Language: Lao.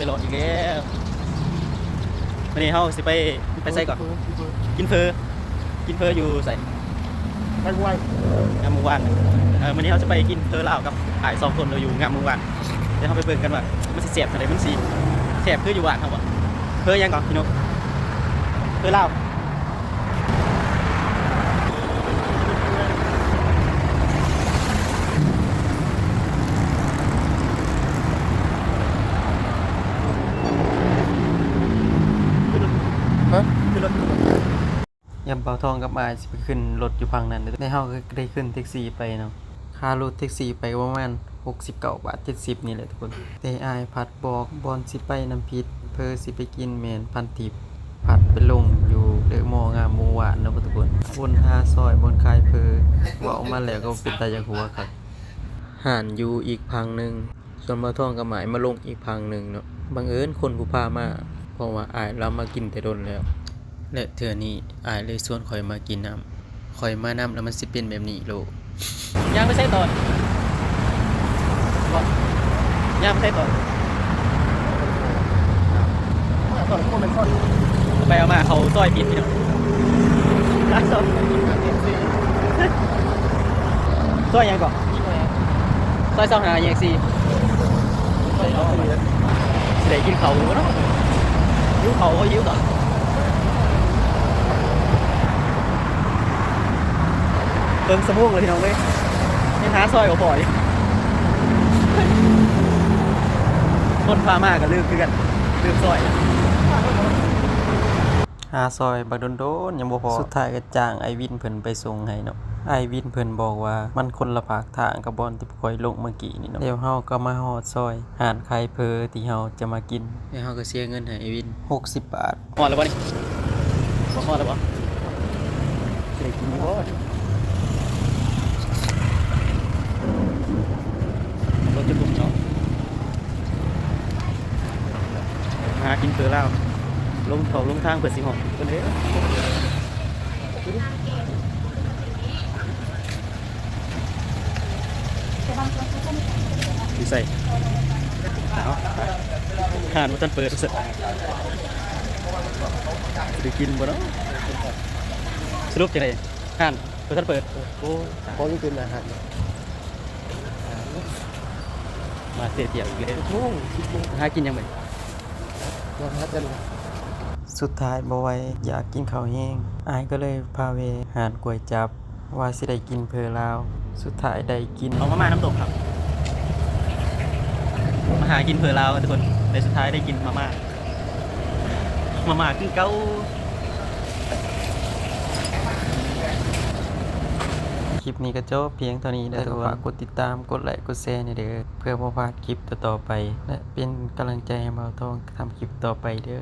ໄປເລາະອີກແລ້ວ. ມື້ນີ້ເຮົາຊິໄປ ໄປໃສກ່ອນ? ກິນເຝີ ກິນເຝີ ກິນເຝີຢູ່ໃສ? ງາມວົງວານ. ເອີ ມື້ນີ້ເຮົາຊິໄປກິນເຝີລາວກັບອ້າຍສອງຄົນ ເຮົາຢູ່ງາມວົງວານ. ດຽວເຮົາໄປເບິ່ງກັນວ່າມັນຊິແຊບສ່ຳໃດ ມັນຊິແຊບຄືຢູ່ບ້ານເຮົາບໍ່? ເຝີຫຍັງເກາະພີ່ນ້ອງ? ເຝີລາວ. ຮະ? ຂຶ້ນລົດ ຍາມບ່າວທອງກັບອ້າຍຊິໄປຂຶ້ນລົດຢູ່ພັງນັ້ນເດີ ແຕ່ເຮົາກໍໄດ້ຂຶ້ນແທັກຊີໄປເນາະ. ຄ່າລົດແທັກຊີໄປປະມານຫົກສິບເກົ້າບາດ ເຈັດສິບນີ້ແຫຼະທຸກຄົນ. ແຕ່ອ້າຍພັດບອກບ່ອນຊິໄປນຳຜິດ, ເພີຊິໄປກິນແມ່ນພັນກີບ, ພັດໄປລົງຢູ່ເດີມໍງາມວົງວານເນາະທຸກຄົນ. ວົນຫາຊອຍບ່ອນຂາຍເພີ, ເວົ້າມາແລ້ວກໍເປັນຕາຢາກຫົວຄັກ. ຮ້ານຢູ່ອີກພັງໜຶ່ງ, ສ່ວນບ່າວທອງກັບອ້າຍມາລົງອີກພັງໜຶ່ງເນາະ. ບັງເອີນຄົນຜູ້ພາມາ, ເພາະວ່າອ້າຍລາວມາກິນແຕ່ດົນແລ້ວ ແລະ ເທື່ອນີ້ອ້າຍເລີຍຊວນຂ້ອຍມາກິນນຳ. ຂ້ອຍມານຳແລ້ວມັນຊິເປັນແບບນີ້ໂລດ. ຍ່າງໄປໃສຕໍ່? ຍ່າງໄປໃສຕໍ່? ໄປເອົາມາ ເຂົ້າຊອຍຜິດພີ່ນ້ອງ. ຊອຍຫຍັງເກາະ? ຊອຍຊາວຫ້າແຍກສີ່. ຊິໄດ້ກິນເຂົ້າຢູ່ບໍ່ເນາະ? ຫິວເຂົ້າ ຫິວເຂົ້າ. ເຄິ່ງຊົ່ວໂມງແລ້ວພີ່ນ້ອງເອີຍ, ຍັງຫາຊອຍບໍ່ພໍຢູ່. ຄົນພາມາກໍລືມຄືກັນ, ລືມຊອຍ. ຫາຊອຍບັກດົນໆ ຍັງບໍ່ພໍ. ສຸດທ້າຍກໍຈ້າງອ້າຍວິນເພິ່ນໄປສົ່ງໃຫ້ເນາະ. ອ້າຍວິນເພິ່ນບອກວ່າມັນຄົນລະພາກທາງກັບບ່ອນທີ່ພວກຂ້ອຍລົງເມື່ອກີ້ນີ້ເນາະ. ແລ້ວເຮົາກໍມາຮອດຊອຍຮ້ານຂາຍເຝີທີ່ເຮົາຈະມາກິນ. ແລ້ວເຮົາກໍເສຍເງິນໃຫ້ອ້າຍວິນຫົກສິບບາດ. ຮອດແລ້ວບໍ່ນີ້? ບໍ່ຮອດແລ້ວບໍ່? ຊິໄດ້ກິນຢູ່ບໍ່? ລົດຈະບຸກເນາະ. ຫາກິນເຝີລາວ ລົງເຂົ້າລົງທາງເພື່ອຊິຮອດເພິ່ນເດ້. ຢູ່ໃສ? ເອົາ ຮ້ານບໍ່ທັນເປີດ ຊິໄດ້ກິນບໍ່ເນາະ? ສະຫຼຸບຈັ່ງໃດ? ຮ້ານບໍ່ທັນເປີດ. ໂອ້ ບໍ່ມີເປັນອາຫານ. ມາເສຍທ່ຽວອີກແລ້ວ. ໂອ້ ສິບໂມງ ຫາກິນຫຍັງບັດນີ້? ຍັງຫາກັນ. ສຸດທ້າຍບໍ່ໄຫວ ຢາກກິນເຂົ້າແຮງ, ອ້າຍກໍເລີຍພາແວ່ຮ້ານກວຍຈັບ ວ່າຊິໄດ້ກິນເຝີລາວ. ສຸດທ້າຍໄດ້ກິນ. ເອົາມາມ່ານ້ຳຕົກຄັບ. ມາຫາກິນເຝີລາວທຸກຄົນ, ແຕ່ສຸດທ້າຍໄດ້ກິນມາມ່າ. ມາມ່າຄືເກົ່າ. ຄລິບນີ້ກໍຈົບພຽງເທົ່ານີ້ເດີ. ແລ້ວກໍຝາກກົດຕິດຕາມ, ກົດໄລ, ກົດແຊແດ່ເດີ ເພື່ອບໍ່ພາດຄລິບຕໍ່ໆໄປ ແລະ ເປັນກຳລັງໃຈໃຫ້ບ່າວທອງທຳຄລິບຕໍ່ໄປເດີ.